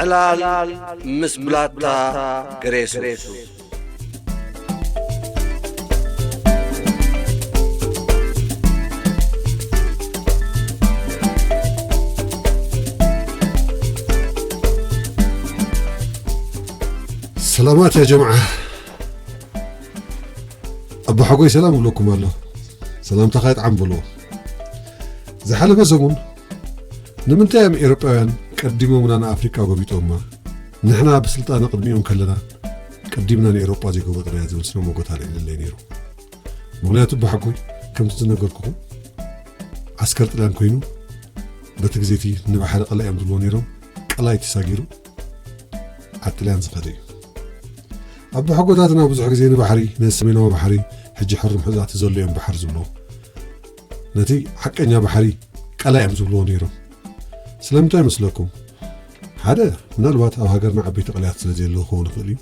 ዕላል ምስ ብላታ ግሬሱ። ሰላማት ያ ጀምዓ። ኣቦሓጎይ ሰላም እብለኩም ኣሎ። ሰላምታኻ ይጥዓም በልዎ። ዝሓለፈ ሰሙን ንምንታይ እዮም ኤውሮጳውያን ቀዲሞምና ንኣፍሪቃ ጎቢጦማ፣ ንሕና ብስልጣነ ቅድሚኦም ከለና ቀዲምና ንኤውሮጳ ዘይጎበጥናያ ዝብል ስነ ሞጎት ኣልዒሉለይ ነይሩ። ምኽንያቱ ኣቦሓጎይ ከምቲ ዝነገርኩኹም ዓስከር ጥልያን ኮይኑ በቲ ግዜ እቲ ንባሕሪ ቀላይ እዮም ዝብልዎ ነይሮም። ቀላይ ተሳጊሩ ዓዲ ጥልያን ዝኸደ እዩ። ኣቦሓጎታትና ብዙሕ ግዜ ንባሕሪ፣ ነቲ ሰሜናዊ ባሕሪ፣ ሕጂ ሕሩም ሕዛእቲ ዘሎ እዮም ባሕሪ ዝብልዎ። ነቲ ሓቀኛ ባሕሪ ቀላይ እዮም ዝብልዎ ነይሮም። ስለምንታይ ይመስለኩም? ሓደ፣ ምናልባት ኣብ ሃገርና ዓበይቲ ቀላያት ስለ ዘየለዉ ክኸውን ይኽእል እዩ።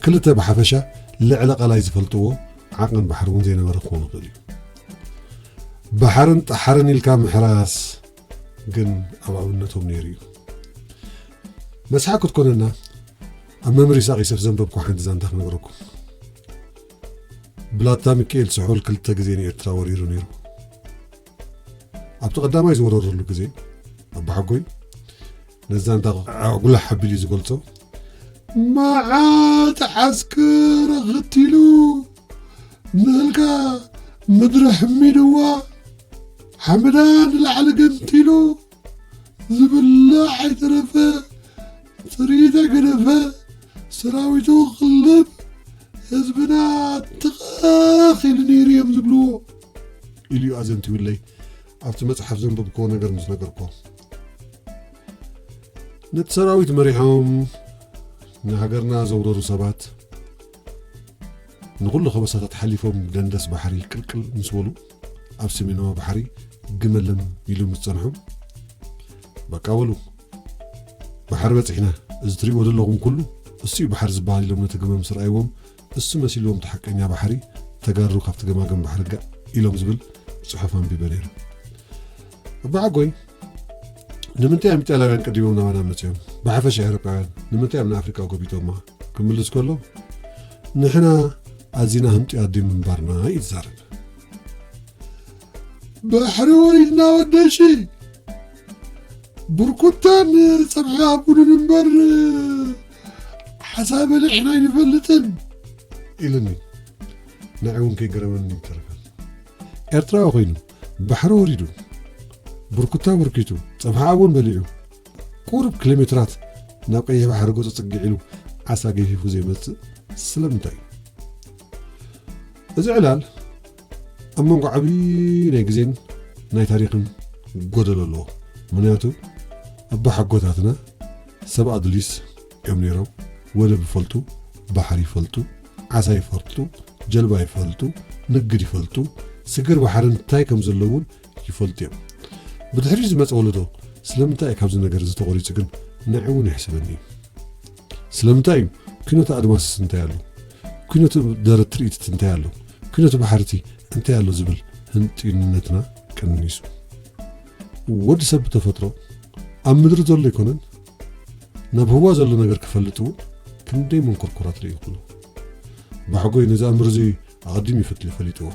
ክልተ፣ ብሓፈሻ ልዕሊ ቀላይ ዝፈልጥዎ ዓቐን ባሕሪ እውን ዘይነበረ ክኸውን ይኽእል እዩ። ባሕርን ጣሕርን ኢልካ ምሕራስ ግን ኣብ ኣብነቶም ነይሩ እዩ። መስሓቅ ክትኮነና ኣብ መምህር ይስሐቅ ዮሴፍ ዘንበብኩ ሓንቲ ዛንታ ክነግረኩም። ብላታ ሚካኤል ስሑል ክልተ ግዜ ንኤርትራ ወሪሩ ነይሩ። ኣብቲ ቀዳማይ ዝወረረሉ ግዜ ኣቦሓጎይ ነዚ ዛንታ ኣጉላሕ ኣቢሉ እዩ ዝገልጾ። መዓት ዓስከር ኣኸቲሉ ንህልካ ምድሪ ሕሚድዋ ሓመዳ ንላዕሊ ገንቲሉ ዝብላዕ ኣይተረፈ፣ ጥሪት ኣይገደፈ፣ ሰራዊቱ ክልብ ህዝብና ትኸኽ ኢሉ ነይሩ እዮም ዝብልዎ ኢሉ እዩ ኣዘንቲውለይ። ኣብቲ መጽሓፍ ዘንበብክዎ ነገር ምስ ነገርክዎ ነቲ ሰራዊት መሪሖም ንሃገርና ዘውረሩ ሰባት ንኹሉ ከበሳታት ሓሊፎም ደንደስ ባሕሪ ቅልቅል ምስ በሉ ኣብ ሰሜናዊ ባሕሪ ግመለም ኢሉ ምስ ጸንሖም በቃ በሉ ባሕሪ በጺሕና፣ እዚ ትሪእዎ ዘለኹም ኩሉ እሱ እዩ ባሕሪ ዝበሃል ኢሎም ነቲ ግመ ምስ ረኣይዎም እሱ መሲልዎም እቲ ሓቀኛ ባሕሪ ተጋሩ ካብቲ ገማግም ባሕሪ ጋእ ኢሎም ዝብል ጽሑፍ ኣንቢበ ነይረ። ኣቦሓጎይ ንምንታይ እዮም ኢጣልያውያን ቀዲሞም ናባና መጺኦም? ብሓፈሻ ኤውሮጳውያን ንምንታይ እዮም ንኣፍሪቃ ጎቢጦማ? ክምልስ ከሎ ንሕና ኣዚና ህንጡያት ድዩ ምንባርና እዩ ዝዛረብ። ባሕሪ ወሪድና ወደሺ ብርኩታን ጸብሒ ኣቡንን እምበር ዓሳ በሊዕና ኣይንፈልጥን ኢሉኒ። ንዒ እውን ከይገረመኒ ይተረፈ። ኤርትራዊ ኮይኑ ባሕሪ ወሪዱ ብርኩታ በርኪቱ ጸብሒ ኣቡን በሊዑ ቁሩብ ኪሎ ሜትራት ናብ ቀይሕ ባሕሪ ገጹ ጽግዕ ኢሉ ዓሳ ገፊፉ ዘይመጽእ ስለምንታይ እዩ? እዚ ዕላል ኣብ መንጎ ዓብዪ ናይ ግዜን ናይ ታሪኽን ጎደሎ ኣለዎ። ምኽንያቱ ኣቦሓጎታትና ሰብ ኣድሊስ እዮም ነይሮም። ወደብ ይፈልጡ፣ ባሕሪ ይፈልጡ፣ ዓሳ ይፈልጡ፣ ጀልባ ይፈልጡ፣ ንግድ ይፈልጡ፣ ስግር ባሕሪ እንታይ ከም ዘሎ እውን ይፈልጡ እዮም። ብድሕሪት ዝመጸ ወለዶ ስለምንታይ እዩ ካብዚ ነገር እዚ ተቖሪጹ ግን ንዒ እውን የሕስበኒ እዩ። ስለምንታይ እዩ ኲነቱ ኣድማስስ እንታይ ኣሎ? ኲነቱ ደረት ትርኢትት እንታይ ኣሎ? ኲነቱ ባሕርቲ እንታይ ኣሎ ዝብል ህንጥዩነትና ቀኒሱ። ወዲ ሰብ ብተፈጥሮ ኣብ ምድሪ ዘሎ ኣይኮነን፣ ናብ ህዋ ዘሎ ነገር ክፈልጥ እውን ክንደይ መንኮርኮራት ርእዩ ይኽእሉ። ኣቦሓጎይ ነዚ ኣምር እዚ ኣቐዲሙ እዩ ፈትሊ ፈሊጥዎ።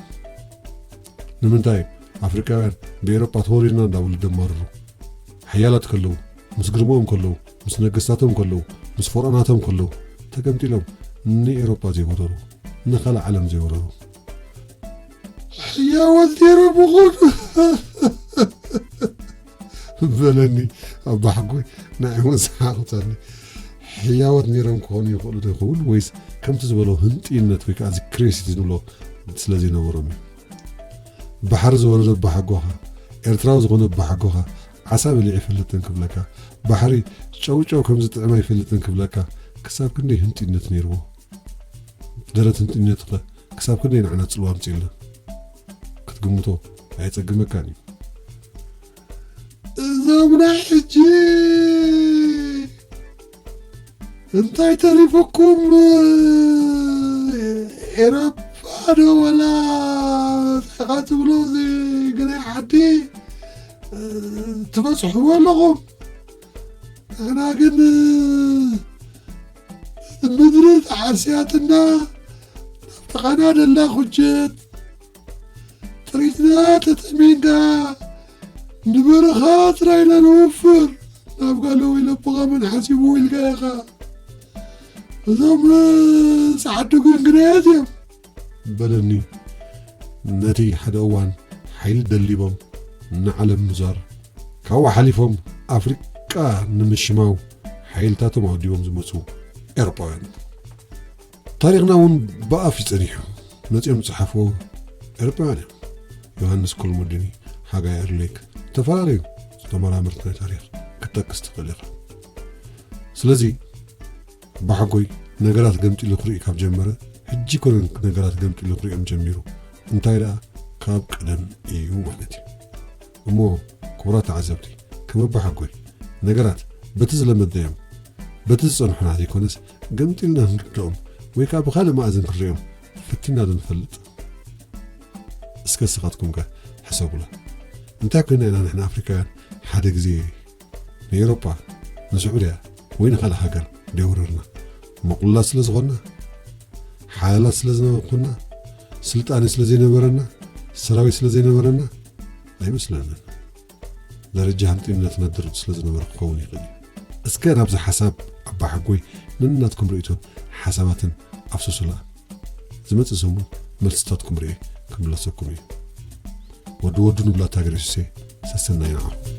ንምንታይ ኣፍሪቃውያን ብኤውሮጳ ተወሪርና እንዳበሉ ደማርሩ። ሓያላት ከለዉ፣ ምስ ግርምኦም ከለዉ፣ ምስ ነገስታቶም ከለዉ፣ ምስ ፈርዖናቶም ከለዉ ተገምጢሎም ንኤውሮጳ ዘይወረሩ፣ ንኻልእ ዓለም ዘይወረሩ። ሕያዋት ነይሮም ይኾኑ በለኒ ኣባሓጎይ ንዓይ እውን ሰሓቕታኒ። ሕያዋት ነይሮም ክኾኑ ይኽእሉ ዶ ይኸውን ወይስ ከምቲ ዝበሎ ህንጥይነት ወይ ከዓ እዚ ክሬሲቲ ንብሎ ስለ ዘይነበሮም እዩ። ባሕሪ ዝወረደ ኣባሓጎኻ፣ ኤርትራዊ ዝኾነ ኣባሓጎኻ ዓሳ በሊዑ ኣይፈልጥን ክብለካ፣ ባሕሪ ጨውጨው ከም ዝጥዕም ኣይፈልጥን ክብለካ ክሳብ ክንደይ ህንጥይነት ነይርዎ። ደረት ህንጥይነትኸ ክሳብ ክንደይ ንዓና ጽልዋ ኣምጺኡልና ክትግምቶ ኣየጸግመካን እዩ። እዞም ናይ ሕጂ እንታይ ተሪፉኩም? ኤሮፓ ዶ ወላ እንታይ ትብሎ እዚ ግናይ ዓዲ ትበጽሕዎ ኣለኹም? ንሕና ግን ምድሪ ተዓስያትና፣ ናብቲ ኻና ደላ ኩጀት ጥሪትና ተጠሚንካ ንበረኻ ጥራይ ኢና ንወፍር። ናብ ጋሎ ወይ ለቦኻ መን ሓሲቡ ኢልካ ኢኻ። እዞም ጸዓዱ ግን ግዳያት እዮም። በለኒ። ነቲ ሓደ እዋን ሓይሊ ደሊቦም ንዓለም ምዛር፣ ካብኡ ሓሊፎም ኣፍሪቃ ንምሽማው ሓይልታቶም ኣውዲቦም ዝመጹ ኤውሮጳውያን። ታሪኽና እውን ብኣፍ እዩ ጸኒሑ። መጺኦም ዝጸሓፍዎ ኤውሮጳውያን እዮም። ዮሃንስ ኮልሞዲኒ፣ ሓጋይ ኤርሊክ፣ ዝተፈላለዩ ተመራመርቲ ናይ ታሪኽ ክትጠቅስ ትኽእል ኢኻ። ስለዚ ባሕጎይ ነገራት ገምጢሉ ክርኢ ካብ ጀመረ፣ ሕጂ ኮነ ነገራት ገምጢሉ ክርእዮም ጀሚሩ። እንታይ ደኣ ካብ ቀደም እዩ ማለት እዩ። እሞ ክቡራት ተዓዘብቲ፣ ከም ኣባሓጎይ ነገራት በቲ ዝለመድናዮም፣ በቲ ዝጸንሑና ዘይኮነስ፣ ገምጢልና ክንርድኦም ወይ ከኣ ብኻልእ መኣዝን ክንርእዮም ፈቲና ዶ ንፈልጥ? እስከ ንስኻትኩም ከ ሕሰቡላ። እንታይ ኮይና ኢና ንሕና ኣፍሪካውያን ሓደ ግዜ ንኤውሮጳ፣ ንስዑድያ ወይ ንኻልእ ሃገር ደይወረርና? ምቕሉላት ስለ ዝኾንና? ሓላላት ስለ ዝነበርኩና? ስልጣኔ ስለ ዘይነበረና? ሰራዊት ስለ ዘይነበረና? ኣይመስለንን። ደረጃ ሃንጢነትና ድርብ ስለ ዝነበረ ክኸውን ይኽእል እዩ። እስከ ናብዚ ሓሳብ ኣባሓጎይ ነናትኩም ርእይቶን ሓሳባትን ኣፍስሱላ። ዝመጽእ ሰሙን መልስታትኩም ርእየ ክምለሰኩም እዩ። ወዲ ወዱ ንብላ ታገረ ሱሴ ሰሰናይ ንዓኹም።